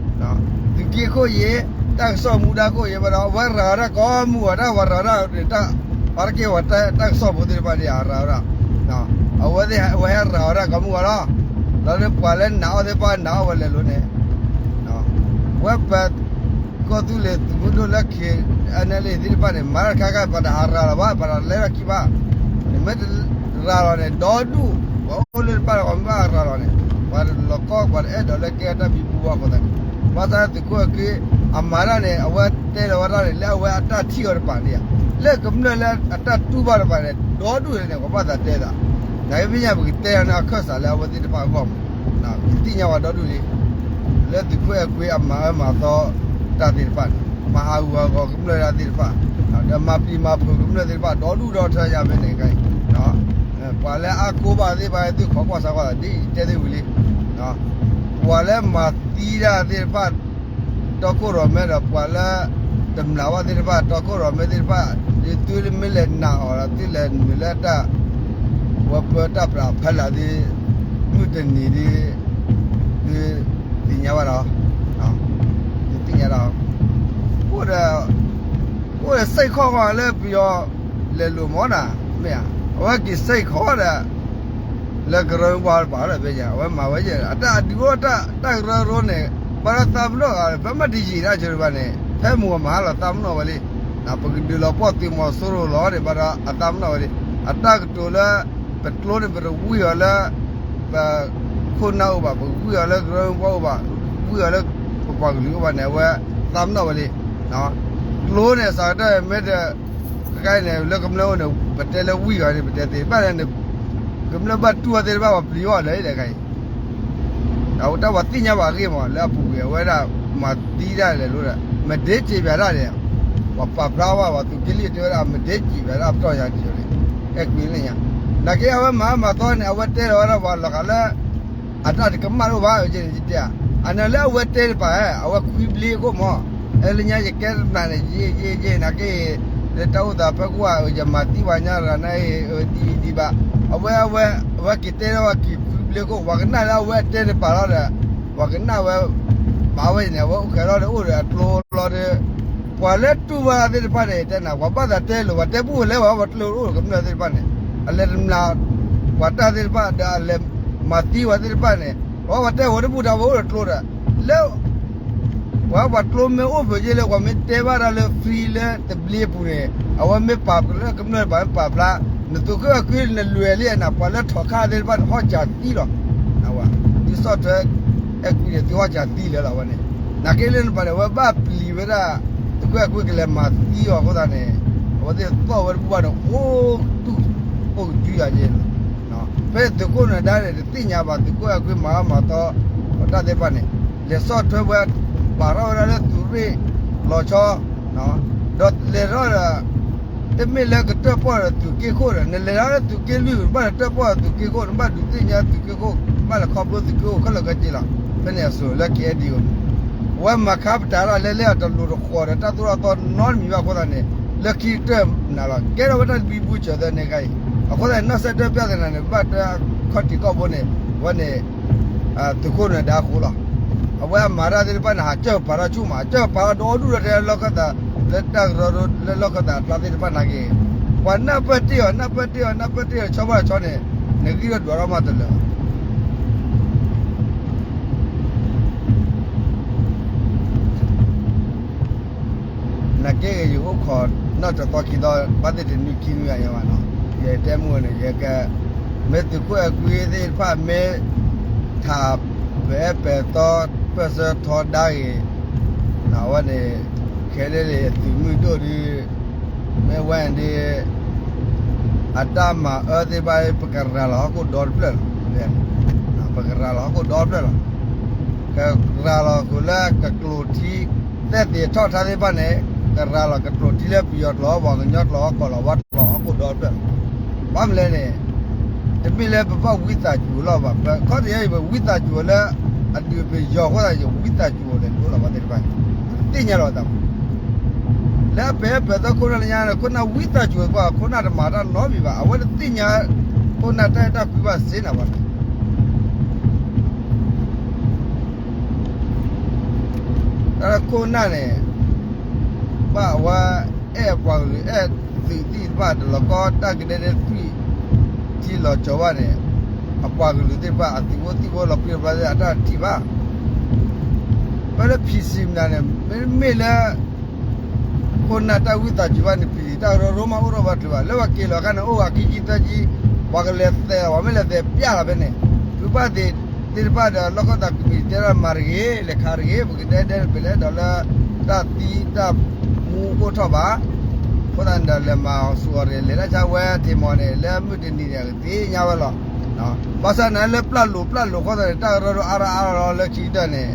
သုးက့ခိၣ်ယဲ တၢ်ကစီၣ်မူဒါခိၣ်ယဲဘၣ်ဒီး အဝဲရၤဝဲဒၣ်ကိးမုၢ်ဂီၤ တၢ်ဝဲရၤဝဲဒၣ် ပှၤတက့ၢ်ဝဲတၢ်ကစီၣ်ဖိသ့ၣ်တဖၣ်န့ၣ် အရၤဝဲဒၣ် အဝဲသ့ၣ် အဝဲဟဲရၤဝဲဒၣ်ကိးမုၢ်ဂီၤလီၤ ဒီးလၢပှၤလၢနာ်အီၤသ့ၣ်တဖၣ်နာ်အီၤဝဲလဲၤလိၤန့ၣ် ဝဲပ ကီၢ်သူလ့ၤသုးမုၢ်ဒိၣ်လၢ ခဲအံၤန့ၣ်လံ သ့ၣ်တဖၣ်န့ၣ် မၤတၢ်တခါခါ ပှၤတဟးရၤလီၤဘၣ် ပှၤတလဲထီၣ်ခံဘၣ် နမ့ၢ်တရၤလီၤန့ၣ် ဒီဒူၣ် ပှၤအိၣ်လၢတဖၣ်ဒီး ပှၤမ့ၢ်ဘၣ်ရၤလီၤန့ၣ် ပှၤတလီၤကီ ပှၤတအဲၣ်ဒိးလၢကဲတၢ်ဘံဘူဘၣ်အဃိသတးန့ၣ် ဘၣ်ဆၣ်သုးခိၣ်အဲၣ်ခွံ အမၤတၢ်န့ၣ် အဝဲတဲလီၤဝဲဒၣ်န့ၣ် လၢအဝဲအတၢ်ထံၣ်အီၤတပၤန့ၣ်ဧါ, လၢကမျၢၢ်လၢအတၢ်တူၢ်ဘၣ်တပၤန့ၣ် ဒီဒူၣ်န့ၣ် ပှၤဘၣ်သးတဲသး, နကမ့ၢ်ညါပကတဲအီၤန့ၣ် အခၢၣ်စးလၢအဝဲသ့ၣ်တဖၣ်အဂီၢ်မး, ပသ့ၣ်ညါဝဲဒီဒူၣ်လံ လၢသုးခိၣ်အဲၣ်ခွံအမၤအၢမၤသီတၢ်သ့ၣ်တဖၣ်န့ၣ် မၤဟးဂူာ်ဟးဂီၤကမျၢၢ်တၢ်သ့ၣ်တဖၣ်, ဒီးမၤပျံၤမၤဖုးကမျၢၢ်သ့ၣ်တဖၣ် ဒီဒူၣ်ဒီထၢယါဖဲန့ၣ်ခါအံၤ, ပှၤလၢအကိးဘၣ်သ့ၣ်တဖၣ် သုခီကွၢ်စးကွၢ်သး ဒ်ယတဲသ့ဝံၤလံ, ပှၤလၢမၤသံတၢ်သ့ၣ်တဖၣ် တီခိၣ်ရိၣ်မဲဒီးပှၤလၢ တမျၢ်ဘၣ်သ့ၣ်တဖၣ် တီခိၣ်ရိၣ်မဲသ့ၣ်တဖၣ် ဒ်သုမ့ၢ်လဲၤနာ်အီၤဒီး သုလဲၤနုာ်လၢတၢ် ဝဲပၢတၢ်ပြးဖီလာ်ဒ် မုၢ်တနံၤဒ် သုသ့ၣ်ညါဘၣ်ဒီး သုသ့ၣ်ညါဒီး အိၣ်ဒီး အိၣ်ဒီးစ့ၢ်ကီးလၢပယီၤလဲၤလိာ်မးနၤ မ့ၢ်ဧါ, အဝဲက့ၤစ့ၢ်ကီးဒီး လၢကရၢမိၢ်ပှၢ်တပၤလီၤ ဖဲညါ အဝဲမၤဝဲယဲၢ် အတၢ်အဒုးအိၣ်တၢ်ကရၢကရိန့ၣ် ဘၣ်ဒီးသးပနီၣ်ဂၤ ဖဲမ့ၢ်တယံာ်တၢ်စၢၤတဘၣ်န့ၣ် ဖဲမုၢ်ဂီၤမၤဟါလီၤသးပနီၣ်ဝဲလံ, ပကဒုးလီၤပှီၢ်သုးမီၤစိရိၤလီၤန့ၣ် ဘၣ်ဒီးအသးပနီၣ်ဝဲလံ, အတၢ်ကတိၤလၢ ပကျိန့ၣ် ပတဝံၢ်အီၤလၢ ပခိၣ်နၢ်အိၣ်ဘၣ် ပဝံၢ်အီၤလၢကရၢမိၢ်ပှၢ်အိၣ်ဘၣ် ဝံၢ်အီၤလၢပပှၤကလုာ်အိၣ်ဘၣ်န့ၣ် အဝဲသးပနီၣ်ဝဲလံ, ကျိန့ၣ် စးကတၢၢ်မ့ၢ်တ ခဲခါအံၤန့ၣ် လၢကမျၢၢ်အိၣ်န့ၣ် ပတဲလၢဝံၢ်အီၤန့ၣ် ပတဲသ့ဘၣ်န့ၣ် ကမျၢၢ်ဘၣ်တူၢ်အီၤသ့ၣ်တဖၣ် ပှၤပျံၤအီၤလၢလဲၣ်ခဲအံၤ, အတၢ်ပှၤသ့ၣ်ညါဘၣ်အဂ့ၢ်မး လၢအပူၤကွံာ်အဝဲဒၣ် မၤသံတၢ်လဲၤလိၤဒီး မဒ့စံးပၠးတၢ်န့ၣ် ပှၤပာ်ဖျါဝဲ ပှၤသုးက့လွံၢ်တဲဝဲဒၣ် မဒ့စံးပၠးတၢ်ပတီၢ်ယါဒ်န့ၣ် အဲၣ်ကွံလၢညါ နာ်က့အဝဲမၤမၤသီန့ၣ် အဝဲတဲလီၤဝဲဒၣ်ပှၤလီၤဂာ်လၢ အတၢ်တကမၣ်တအိၣ်ဘၣ် ယဲန့ၣ်ယတဲဧါ, အန့ၣ်လၢအဝဲတဲတပၤဧါ အဝဲခွံဘျ့ခိၣ်မး, အဲလၢညါယကဲတနၤန့ၣ် ယ့ၢ်ယ့ၢ်ယ့ၢ် နာ်က့ လၢတၢ်အိၣ်သးဖဲကဝၢ် ယမၤသံပှၤညါတဂၤန့ၣ် ဒ်အံၤဒ်ဘၣ်, အဝဲ အဝဲ အဝဲက့ၤတဲလၢပှၤက့ၤခွံဘျ့ခိၣ် ပှၤကနၣ်လၢအဝဲတဲတပၤလီၤဒီး ပှၤကနၣ်ဝဲ ဘၣ်ဝဲန့ၣ် အဝဲအိၣ်ဃဲၤလီၤဒီး အိၣ်ဒီးအကျိလီၤဒီး ပှၤလၢတူၢ်ဘၣ်သ့ၣ်တဖၣ်န့ၣ် တဲနၤ ပှၤဘၣ်သးတဲလိာ် ပှၤတဲပူၣ်ဝဲလဲၣ် ပှၤတလိၣ်အိၣ်ဒီးကမျၢၢ်သ့ၣ်တဖၣ်န့ၣ် အလဲၤတမျၢ် ပှၤတၢ်သ့ၣ်တဖၣ်ဒီး အလဲၤမၤသံပှၤသ့ၣ်တဖၣ်န့ၣ် ပှၤ ပှၤတဲဝဲတပူၣ်တၢ်ဝဲအိၣ်ဒီးကျိဒီး လၢ ပှၤ ပှၤကျိမ့ၢ်အိၣ်ဖဲယဲလၢ ပှၤမ့ၢ်တဲဘၣ်တၢ်လၢ free လၢတဘျ့အပူၤန့ၣ် အဝဲမ့ၢ်ပာ်လၢကမျၢၢ်တဖၣ်မ့ၢ်ပာ်ဖျါ နသုးခိၣ်အဲၣ်ခွံနလွဲၤလံနၤ ပှၤလၢထီၣ်ခါသ့ၣ်တဖၣ်န့ၣ် ဟီၣ်စၢၤသံလီၤ. သုးဆီၣ်ထွဲအဲၣ်ခွံန့ၣ် သုဟီၣ်စၢၤသံလၢလီၤဝဲန့ၣ် နာ်က့လၢနပၤန့ၣ် အဝဲဘၣ်ပျံၤဝဲဒၣ် သုးခိၣ်အဲၣ်ခွံကလဲၤမၤသံအီၤအဃိသတးန့ၣ် အဝဲသ့ၣ်သီၣ်ဝဲတဘူၣ်ဘၣ်န့ၣ် အိၣ်တူၢ် အိၣ်ကဒုယၤယဲလီၤ. ဖဲသုးခိၣ်နၢၤဒါန့ၣ် တသ့ၣ်ညါဘၣ် သုးခိၣ်အဲၣ်ခွံမၤအၢမၤသီ ပတၢ်သ့ၣ်တဖၣ်န့ၣ် လဲၤဆီၣ်ထွဲဝဲ ပာ်ထီၣ်ဝဲဒၣ်လၢသုးရ့ၣ်လီၤဆီ ဒီးလဲၤထီၣ်ဒီး တမ့ၢ်လၢကတၢၣ်ပီၣ်ဒီးသုးက့ခိၣ်ဒီး နလဲၤထီၣ်လၢသုးက့လွံၢ် နဘၣ်လဲၤတၢၣ်ပီၣ်ဒီးသုးက့ခိၣ် နဘၣ်ဒုးသ့ၣ်ညါသုးက့ခိၣ် ဘၣ်လဲၤခီဖျိသုးက့ခိၣ်ခဲလၢာ်ခဲဆ့လီၤ. ဖဲန့ၣ်အစိၤလၢ ကဲဒံၣ်ဧိၤ အဝဲမၤခါပတာ်တၢ်လဲလဲအတလိၤတဃီၤဒီးတၢ်သိၣ်တၢ်သီနီတမံၤဘၣ်အဃိသတးန့ၣ် လၢခံကတၢၢ်နၤလီၤ ကဲထီၣ်ဝဲတၢ်တဘံဘူဆၢၣ်သၢန့ၣ်ခါအံၤ အဃိသတးန့ၣ် နီၢ်စဲးတၢပျၢ်သနာ်န့ၣ် ဘၣ်တၢ်ခီၣ်ထံးခီၣ်ဘိန့ၣ် အဝဲန့ၣ် သုးခိၣ်နၢၤဒါအဃိလီၤ. အဝဲအမၤတၢ်သ့ၣ်တဖၣ်န့ၣ် ဟးကၢၢ်ပာ်ထီၣ်ဆူၣ်မး ကၢၢ်ပာ်ထီၣ်ဒီဒူၣ်ဒီထၢလၢလီၢ်ခၢၣ်သး လၢတၢ်ကရၢလၢလီၢ်ခၢၣ်သးအကျါသ့ၣ်တဖၣ်နာ်က့ ပှၤနၢ်ပၢၢ်တ့ၢ်အီၤ နၢ်ပၢၢ်တ့ၢ်အီၤ နၢ်ပၢၢ်တ့ၢ်အီၤ ဆီဘၣ်ဆီန့ၣ် နဂံၢ်ထီၣ်ဒွးထီၣ်မးတလၢာ်ဘၣ် နာ်က့ဂ့ၤ ယအိၣ်ခိးနီၢ်တသီခံသီ ဘၣ်သ့ၣ်တနွံခံနွံအယဲဘၣ်နီၤ ယတဲမုၢ်န့ၣ် ယက မ့ၢ်သုးခိၣ်အဲၣ်ကွံသ့ၣ်တဖၣ်မ့ၢ်ထး ပအဲၣ်ပဲာ်သီ ပၢၢ်ဆၢထီဒါဂ့ၤ အဝဲန့ၣ် ခဲလၢာ်လၢသုးမုၢ်ဒိၣ်ဒီး မ့ၢ်ဝဲန့ၣ်ဒီး အတၢ်မၤအၢသ့ၣ်တဖၣ် ပကရၤလီၤဟီၣ်ခိၣ်ဒီတဖျၢၣ်လီၤ. ပကရၤလီၤဟီၣ်ခိၣ်ဒီတဖျၢၣ်လီၤ. ကရၤလီၤဃုာ်လၢကကျိၣ်ထံ သဲသ့ၣ်ထီၣ်ထါသ့ၣ်တဖၣ်န့ၣ် ကရၤလီၤကကျိၣ်ထံလၢပယီၤကျိာ် ပှၤကညီကျိာ် ကီၢ်လီၤဝါကျိာ်ဟီၣ်ခိၣ်ဒီတဖျၢၣ်လီၤ. ဘၣ်မနုၤလဲၣ်န့ၣ် တမ့ၢ်လၢပဘၣ်ဝံသးစူၤလီၤဘၣ်. ပခီၣ်ထံးအံၤ ပဝံသးစူၤလၢ အဒုးပယီၤအဃိသတး ယဝံသးစူၤလၢကျိာ်လီၤ ပှၤသ့ၣ်တဖၣ် သ့ၣ်ညါလီၤသး လၢအပအဲၣ်ပဲာ်သီခိၣ်နၢ်လၢညါန့ၣ် ခိၣ်နၢ်ဝံသးစူၤကွၢ် ခိၣ်နၢ်တမၤတၢ်နီတမံၤဘၣ်. အဝဲတသ့ၣ်ညါ ခိၣ်နၢ်တၢ်အဲၣ်တၢ်ကွံဘၣ်စ့ၢ်နၤဘၣ်. တၢ်လၢခိၣ်နၢ်န့ၣ် ဘၣ်အဝဲအဲၣ်ပှၤကလုာ် အဲၣ်သုးသ့ၣ်တဖၣ် တလီၤကီတၢ်ကဒဲဒဲသွံၣ် ထံလီၤကၠီၤဘၣ်န့ၣ် အပှၤကလုာ်သ့ၣ်တဖၣ် အသုးဖိသံၣ်ဖိလီၤပြံလီၤပြါသ့ၣ် အတၢ်ထံၣ်ဘၣ်. ဖဲလၢ ဖံးစံး မနုၤန့ၣ် မ့တမ့ၢ်လၢ ခိၣ်နၢ်တၢ်ဝံသးစူၤဘၣ်န့ၣ် ဖံးစံး တၢ်ကရၢကရိမးအိၣ်ထီၣ်ဘၣ်တချုးဘၣ်. လၢပှၤက့ၤလီၤအခါန့ၣ် အိၣ်ဂၤခံဆံသၢဆံ ပှၤကလဲၤသဲးလီၤ ပှၤမ့ၢ်လဲၤသဲးပျၢ်လီၤဖဲန့ၣ် ဖုဘၣ်သ့ၣ် သ့ၣ်တဖၣ်ဒီး လီၢ်ခၢၣ်သးကွံာ်တဲဒၣ်မၤတဂ့ၤ လဲၤခးတဂ့ၤ ပကဒဲဒဲတပ့ၤလဲၣ်ဒီးလၢ တၢ်သံတၢ်မူအိၣ်ထီၣ်ဘၣ်. အဃိသတးန့ၣ်ဒီး လဲၤမၤအီၤဆူၣ်အီၤတဂ့ၤ လဲၤတၢ်ဆါဝဲထံမီၤန့ၣ် လၢမုၢ်တနံၤန့ၣ် ကသ့ၣ်ညါဝဲလီၤ. ဘၣ်ဆၣ်န့ၣ်လၢပျၢ်လိၤပျၢ်လိၤဃီသတးန့ၣ် တၢ်ကရၢကရိအါထီၣ်အါထီၣ်လီၤလၢခံကတၢၢ်န့ၣ်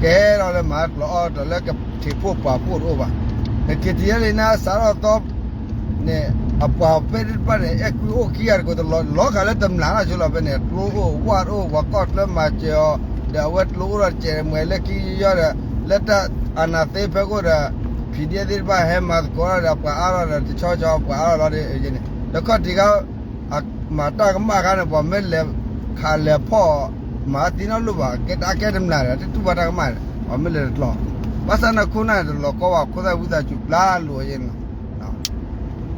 ကဲထီၣ်လၢမၤတကျိးအီၤဒီးလၢကထံးဖိပှၢ်ဖိတအိၣ်ဘၣ်. နက့ၤထံးယဲလံန့ၣ် စးထီၣ်သီ န့ၣ် အပှၤဖဲသ့ၣ်တဖၣ်န့ၣ် အဲၣ်ကွံအိၣ်ခံဂၤတကိးတလီၤ လီၤဂာ်လၢတမျၢ်လီၤဆိလီၤဖဲန့ၣ် ကျိအိၣ် ဝၣ်တအိၣ် ပှၤကီၢ်ချၢမၤစၢၤအီၤ ဒီးအဝဲကျိအိၣ်ထီၣ်တစဲးမွဲလၢခံယီဒီး လၢတၢ်အနၢ်သ့ဖဲခိၣ်ဒီး PDF သ့ၣ်တဖၣ်ဟဲမၤသကိးထီၣ်ဒီး ပှၤအါထီၣ်ဒီး တဆီဆီပှၤအါထီၣ်လီၤန့ၣ် လၢခီၣ်ထံးခါ မၤတၢ်ကမၣ်ခါန့ၣ် ပှၤမ့ၢ်လဲၤခးလဲၤဖီၣ် မၤသံနီတလိၣ်ဘၣ် ကဲတၢ်ကဲတမျၢ်ဒီး တတူၢ်ဘၣ်တၢ်ကမၣ်ဒီး ပှၤမ့ၢ်လဲၤတကျိး ဘၣ်ဆၣ်န့ၣ်ခိၣ်နၢ်တလီၤကီဘၣ် ခိၣ်သၣ်ဝံသးစူၤပျၢ်လိာ်အံၤန့ၣ်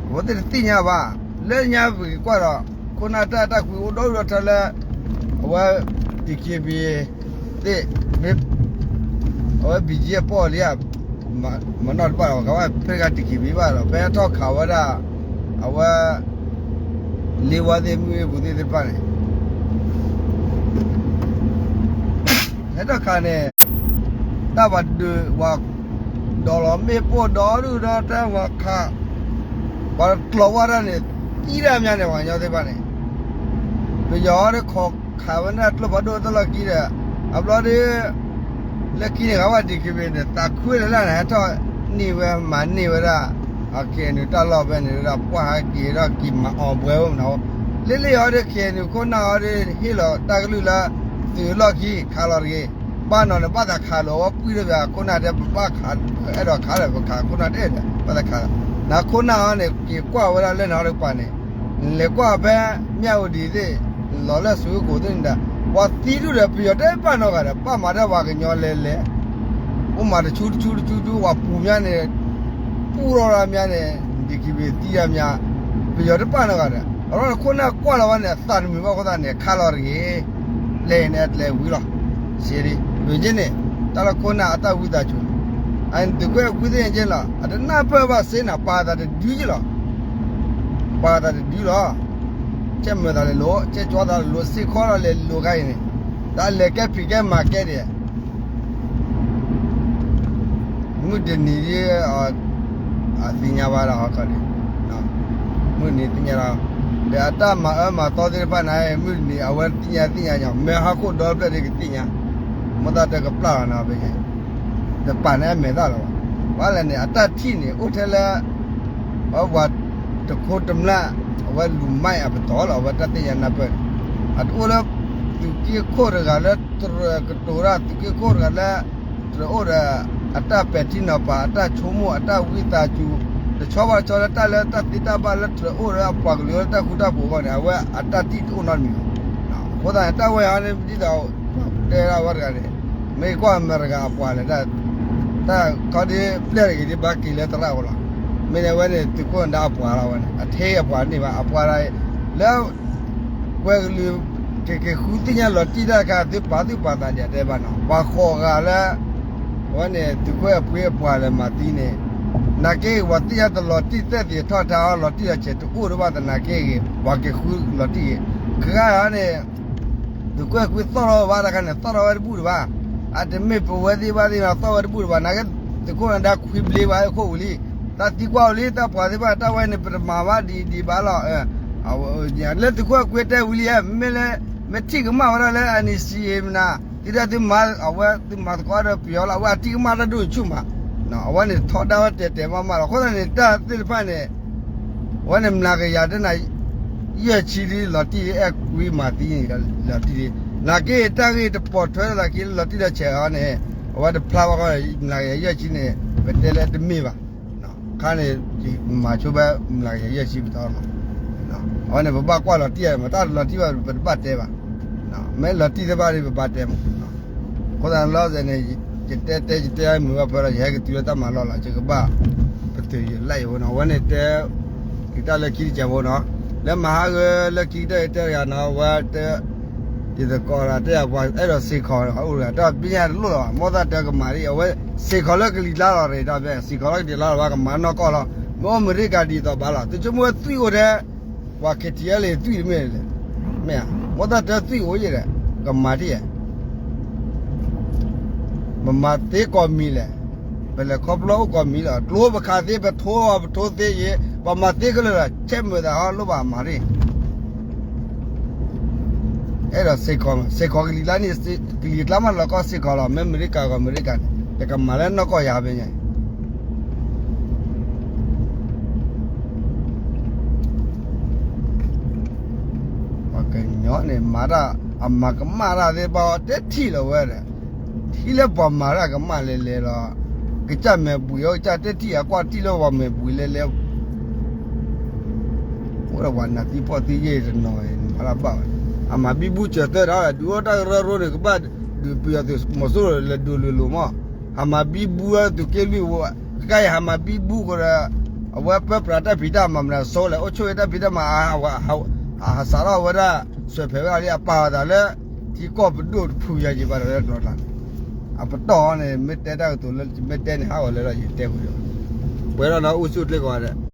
အဝဲသ့ၣ်တသ့ၣ်ညါဘၣ် လၢညါပက့ၤကွၢ်ဒီး ခိၣ်နၢ်တၢ်တၢ်ကွံအိၣ်ဒီဒူၣ်ဒီထၢလၢ အဝဲ DKBA သ့ၣ် မ့ၢ် အဝဲ ဘံၣ်ကၠံအပီၣ်လံဧါ မနီၣ်တဘၣ်ဒီး ကဘၣ်ဖဲတဂၤ DKBA ဘၣ်ဒီး ဖဲထီၣ်ခးဝဲဒၣ် အဝဲ လ့ဝါသ့ၣ်မုၢ်အ့ၣ်ပူၤသ့ၣ်သ့ၣ်တဖၣ်န့ၣ် ဟဲထီၣ်ခးန့ၣ် တၢ်ပှၤဒုး ပှၤ ဒီးလီၤမ့ၣ်ပိၢ်ဒီဒူၣ်ဒီတၢ်ပှၤခး ပှၤကျိးဝဲဒၣ်န့ၣ် သံဒၣ်မးန့ၣ် ပှၤကညီသ့ၣ်တဖၣ်န့ၣ် ပယီၤဒီးခိးခးဝဲန့ၣ်ကျိဖးဒိၣ်တၢ်လီၢ်ခံဒီး အဘျီဒီး လၢခံန့ၣ် ကဘၣ် DKBA န့ၣ် သးခုလၢ်လၢ်န့ၣ် ဟဲထီၣ်န့ၢ်ဝဲမၤန့ၢ်ဝဲဒၣ် အ KNU တၢ်လီၢ်ဖဲန့ၣ်ဝဲဒၣ် ပှၢ်ဟးက့ၤဒီးက့ၤမၤအီၤပှဲၤဝဲမနီၤ လ့လ့အီၤဒီး KNU ခိၣ်နၢ်အီၤဒီး ဟ့ၣ်လီၤတၢ်ကလုၢ်လၢ သုးလီၢ်ခံခးလီၤတဂ့ၤ ဘၣ်နီၤန့ၣ် ဘၣ်သးခးလိာ်ဝဲပှံၢ်ထီၣ်ပၠး ခိၣ်နၢ်တဲပဘၣ်ခး အဲၣ်ဒိးခးဒီးပခးခိၣ်နၢ်တအဲၣ်ဒီး ဘၣ်သးခး နၤခိၣ်နၢ်အီၤန့ၣ် က့ၤကွၢ်ဝဲဒၣ်လၢနၤတကပၤန့ၣ် လဲၤကွၢ်ဖဲ မၠၣ်ဝတံၤသ့ၣ် လီၤလၢအစိၤကိၣ်သ့ၣ်န့ၣ်ဒီး ပှၤသံဒူၣ်ဒီး ပယီၤတပာ်နီတဂၤဒီး ဘၣ်မၤတၢ်ပှၤကညီလဲၤလဲၤ အိၣ်မၤတဆူတဆူတဆူတဆူ ပှၤပူၤမးန့ၣ် ပူၤထီၣ်ဒၣ်မးန့ၣ် DKBA သံဒၣ်မး ပယီၤတပာ်နီတဂၤဒီး အလီၢ်ခိၣ်နၢ်ကွၢ်လီၤဝဲန့ၣ် အသးတမုာ်ဘၣ်အဃိသတးန့ၣ် ခးလီၤတဂ့ၤ လဲၤန့ၣ်အကျဲဝံၤလီၤ စ့ဒ် ပယီၤန့ၣ် တၢ်လၢခိၣ်နၢ်အတၢ်ဝံသးစူၤ အသုးကွဲးကွံသ့ၣ်န့ၣ်က့လီၤ အတနၢ်ပၢၢ်ဘၣ်စ့နၤ ပာ်သးတဒုက့လီၤ ပာ်သးတဒုလီၤ ကဲမုာ်သးလဲၤလိၤ ကဲကၠီသးလဲၤလိၤ စ့ၢ်ကီးလီၤလဲၤလိၤခါအံၤန့ၣ် တၢ်လဲၤကဲဖံးကဲမၤကဲဒံး မုၢ်တနံၤဒ် အသ့ၣ်ညါဘၣ်ဒီးဟီခီဒံး မုၢ်တနံၤသ့ၣ်ညါလီၤ ဒီးအတၢ်မၤအၢမၤသီသ့ၣ်တဖၣ်န့ၣ် မုၢ်တနံၤအဝဲသ့ၣ်ညါသ့ၣ်ညါညီ မ့ၢ်ဟီၣ်ခိၣ်ဒီဖျၢၣ်ဒ်ကသ့ၣ်ညါ မိၢ်သၣ်တၢ်ကပျၢ်လီၤနီၤဖဲ တပာ်န့ၣ်အမဲာ်သၣ်လီၤဘၣ် ဘၣ်လဲၣ်န့ၣ် အတၢ်ထံၣ်န့ၣ် အိၣ်ထဲလၢ အဝဲပှၤတခိတမျၢ် အဝဲလူၤမၢ်အပတီၢ်လီၤ အဝဲတၢ်သ့ၣ်ညါနၢ်ပၢၢ်န့ၣ် အတအိၣ်လၢ သုးက့ခိၣ်တဂၤလၢတြၢၤကတိၤတၢ် သုးက့ခိၣ်တဂၤလၢ တြၢၤအိၣ်ဒီး အတၢ်ပဲာ်ထံနီၤဖး အတၢ်ဆိကမိၣ် အတၢ်ဝံသးစူၤ တဆီဘၣ်တဆီလၢတၢ်လၢတၢ်သ့တၢ်ဘၣ်လၢတြၢၤအိၣ်ဒီးအပှၤကလုာ်လၢတၢ်ဃူတၢ်ဖိးအဂီၢ်န့ၣ် အဝဲအတၢ်ထံၣ်တအိၣ်နီတမံၤဘၣ် အဃိသတးန့ၣ် တၢ်ဝဲအံၤန့ၣ် ဒ်သိး တဲဒၣ်ဝဲတဂၤန့ၣ် မ့ၢ်ကွၢ်အမဲရကၤအပှၤလဲၣ် တၢ်ခီဒ်ပျဲၢ်တဂ့ၤဒ်ဘၣ်က့ၤလၢသရၣ်အိၣ်လီၤ မ့ၢ်န့ၣ်ဝဲန့ၣ် သုးခိၣ်နၢ်အပှၤလီၤဝဲန့ၣ် အထဲအပှၤန့ၣ်ဘၣ် အပှၤလၢ ကွဲကလုာ် ကက့ၤဃုသ့ၣ်ညါလီၤတံၢ်တၢ်တခါ သုပာ်သူၣ်ပာ်သးဒ်အတဲဘၣ်နီၤ ပှၤဃိးဂၤလၢ အဝဲန့ၣ် သုးခိၣ်အပှ့ၤအပှၤလဲၤမၤသံန့ၣ် နာ်က့ ပှၤသ့ၣ်ညါတလီၤတံၢ်သဲၣ်သ့ၣ်ထီၣ်ထါအီၤ လီၤတံၢ်လီၤဆဲးတအိၣ်ဒံးဘၣ်သနာ်က့ဂ့ၤ ပှၤက့ၤဃုလီၤတံၢ်ဂ့ၤ ခါခါန့ၣ် သုးခိၣ်အပှ့ၤသီၣ်ထီၣ်ဝဲဘၣ်တခါန့ၣ် သီၣ်ထီၣ်ဝဲတဘူၣ်ဒံးဘၣ် အတမ့ၢ်ပဝဲသ့ၣ်ဘၣ်သ့ၣ်နီၤ သီၣ်ဝဲတဘူၣ်ဒံးဘၣ် နာ်က့ သုးခိၣ်နၢ်ဒါခွံဘျ့ဘၣ် ခိၣ်ဝံၤလံ တၢ်သံကွၢ်ဝံၤလံ တၢ်ပှၤသ့ၣ်တဖၣ် တၢ်ဝဲန့ၣ် ပတမၤဘၣ်ဒ်ဒ်ဘၣ်လီၤ လၢသုးခိၣ်အပှ့ၤတဲဝံၤလံ မ့ၢ်လၢ မ့ၢ်ထံၣ်ကမၣ်ဝဲဒၣ်လၢ NCA မနၤ သုဒၣ်သုမၤ အဝဲသုမၤသကိးဒီးပယီၤလီၤ အဝဲအထံၣ်ကမၣ်တၢ်ဒိၣ်ဆူၣ်မး အဝဲန့ၣ်ထီဒါဝဲတဲာ်တဲာ်မးမးလီၤ အဃိသတးန့ၣ် တၢ်သ့ၣ်တဖၣ်န့ၣ် အဝဲန့ၣ် မျးကယၤတနၤ ယဲၢ်ဆံဒ်လီၤတံၢ်အဲၣ်ကွံမၤသံန့ၣ် လီၤတံၢ်ဒ် နာ်က့ တၢ်ဂ့ၢ်တပိာ်ထွဲလၢသးက့လၢလီၤတံၢ်လီၤဆဲးအီၤန့ၣ် အဝဲတဖျါဘၣ်ဃီ မျးကယၤယဲၢ်ဆံန့ၣ် ပတဲလၢတမ့ၢ်ဘၣ် ခါန့ၣ် မၤဆိဘၣ်မျးကယၤယဲၢ်ဆံပတီၢ်လီၤ အဝဲန့ၣ် ပဘၣ်ကွၢ်လီၤတံၢ်မး တၢ်တလီၤတံၢ်ဘၣ် ပတဘၣ်တဲဘၣ် မ့ၢ်လီၤတံၢ်သ့ၣ်တဖၣ်ဒီး ပဘၣ်တဲမး အဃိသတးလီၤစဲန့ၣ် ယတဲတဲ ယတဲမုာ်ဘၣ်ဖဲဒီး ယဟဲကတုၤလၢတၢ်မၤလီၢ်လီၤ ယကဘၣ်ပတုာ်ယလၢယဝဲနီၤ အဝဲန့ၣ်တဲ က့ၤတၢ်လၢခံတစဲးဖိနီၤ လၢမဟါဂၢၢ်လၢခံကတၢၢ်ယတဲတဂၤနီၤ အဝဲတဲ ယသကိးဒီးတဲပှၤအဲၣ်ဒိးစ့ၢ်ကီးအအိၣ်တဂၤ တၢ်ပညၣ်တလိၣ်လီၤဘၣ် မိၢ်သၣ်တဲကမၤဒ် အဝဲစ့ၢ်ကီးလၢကလံၤကျါလီၤရ့ၣ် တၢ်ပစ့ၢ်ကီးလၢကလံၤကျါလီၤဘၣ် ကမၤနီၢ်ကီၢ်လီၤ မ့ၢ်အိၣ်မ့ၢ်ရ့ၣ်ကၤဒ်သိးဘၣ်လီၤ သုဆိကမိၣ်ဝဲသွံၣ်အိၣ်ထဲ ပှၤ KTLA သွံၣ်တမ့ၢ်လဲၣ် မ့ၢ်ဧါ မိၢ်သၣ်တဲသွံၣ်အိၣ်ယဲဒီး ကမၤတ့ၢ်ဧါ. ပမၤသ့ကိးမံၤလဲၣ်. ပလဲၤခီဖျိအိၣ်ကိးမံၤလီၤ. ကျိပခးသ့ ပထိပထိသ့ယ့ၤ ပမၤသ့ကလၢာ်လီၤ. ဆဲးမုာ်သးဟီလိၣ်ဘၣ်မၤရ့ၣ် အဲၣ်ဒိးစ့ၢ်ကီး, စ့ၢ်ကီးကလံၤကျါန့ၣ်, ကလံၤကျါမးလီၤကီစ့ၢ်ကီးလီၤ. မ့ၢ်အမဲရကၤဂီၢ်အမဲရကၤန့ၣ် တကမၤလၢနီၢ်ကီၢ်ယၤဖဲညါ ပှၤကညီန့ၣ် မၤတၢ် အမၤကမၣ်တၢ်သ့ၣ်တဖၣ် တဲထံၣ်လီၤဝဲဒီး ထံၣ်လၢပှၤမၤတၢ်ကမၣ်လဲၤလဲၤလီၤ. ကစၢ်မဲာ်ဘှံးအီၤ ကစၢ်တဲထံၣ်အကွၢ်ထံၣ်လၢပှၤမဲာ်ဘှံးလဲၤလဲၤ အိၣ်ဒီးပှၤနးသံဖှီၣ်သံယဲၢ်တနီၤ မၤတၢ်ဘၣ်ဝဲ. အမၤဘံဘူစၢၤသၢဒီး ဒုးအိၣ်တၢ်ကရၢကရိန့ၣ် ကဘၣ်ဒုးပယီၤသုးမီၤစိရိၤလဲၤဒိးလိၤလိၤမး. ဟးမၤဘံဘူသုးက့လွံၢ်ဝဲ, ခဲအံၤဟးမၤဘံဘူဃိဒီး အဝဲပၢပြးတၢ်ဖံးတၢ်မၤမနုၤစိလဲၣ် အိၣ်ဆိၣ်ဂ့ၤတၢ်ဖံးတၢ်မၤ အဟးစးထီၣ်ဝဲဒၣ် စၢၤဖဲးဝဲဒၣ်လံ အပာ်အသးလၢ ထံကီၢ်ပဒိၣ်တဖုယၤယံၤဘၣ်ဒီးလၢကျီၤကျါန့ၣ် အပတီၢ်န့ၣ် မ့ၢ်တဲတၢ်ကတိၤလၢ မ့ၢ်တဲန့ၣ် ဟးဂီၤလၢလီၤ ယတဲဃုာ်ဒီး ပှဲၤထီၣ်နီၤ အိၣ်ဆူၣ်အိၣ်ချ့ကိးဂၤဒဲး